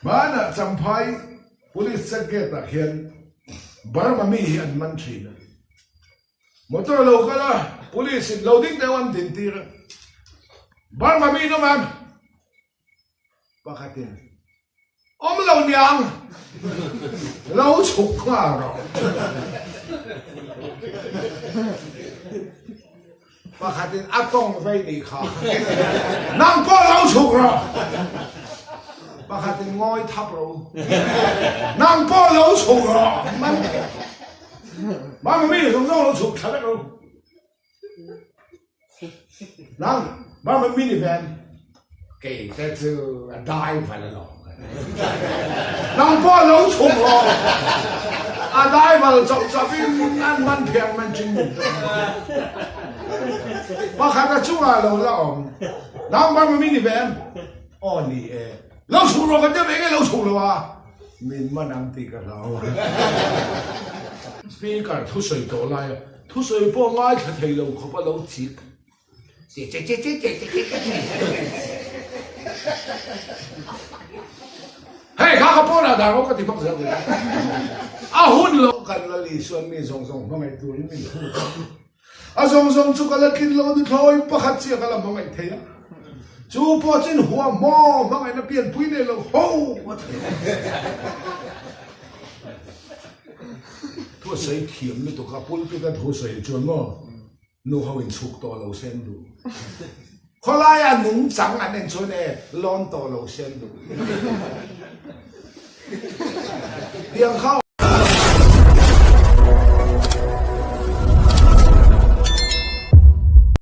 Hmanah Champhai Police check gate ah khian Burma mi hi an man thin a. Motor lo kal a, Police in lo ding deuh an din tir a. Burma mi in awm em? Pakhatin, Awm lo niang, lo chhuk nghal rawh. Pakhatin a tawng vei nih kha, Nang pawh lo chhuk rawh. Pakhatin ngawi thap rawh u, Nang pawh lo chhuk rawh. Mama mi zawng zawng lo chhuk thla vek rawh u. Nang Burma minivan kei te chu a dai val alawm. Nang pawh lo chhum rawh. A dai val chauh chauhin an man phiang man chin min tum. Pakhat a chungah lo la awm. Nang Burma minivan aw ni e. Lo chhum rawh ka tia enge lo chhum lo a. Min man ang tih ka hlau. Speaker thusawi tawh lai a. Thusawi pawh ngaithla thei lo khawp a lo chik Hei kha ka pawnah dar awk ka ti hmak zel mai a. A hun lo kan la li chuan mi zawng zawng hmangaih turin min phut a. A zawng zawng chu ka la tlin lo nuthlawi pakhat chiah ka la hmangaih thei a. Chu pawh chin huamhmaw hmangaihna pianpui nei lo ho a thei. Thu a sawi thiam lutuk a, pulpit a thu sawi chuan maw nu ho in chhuk tawh lo sen duh. Khawlaia nungchang an en chuan e lawn tawh lo sen duh. Tiang kha.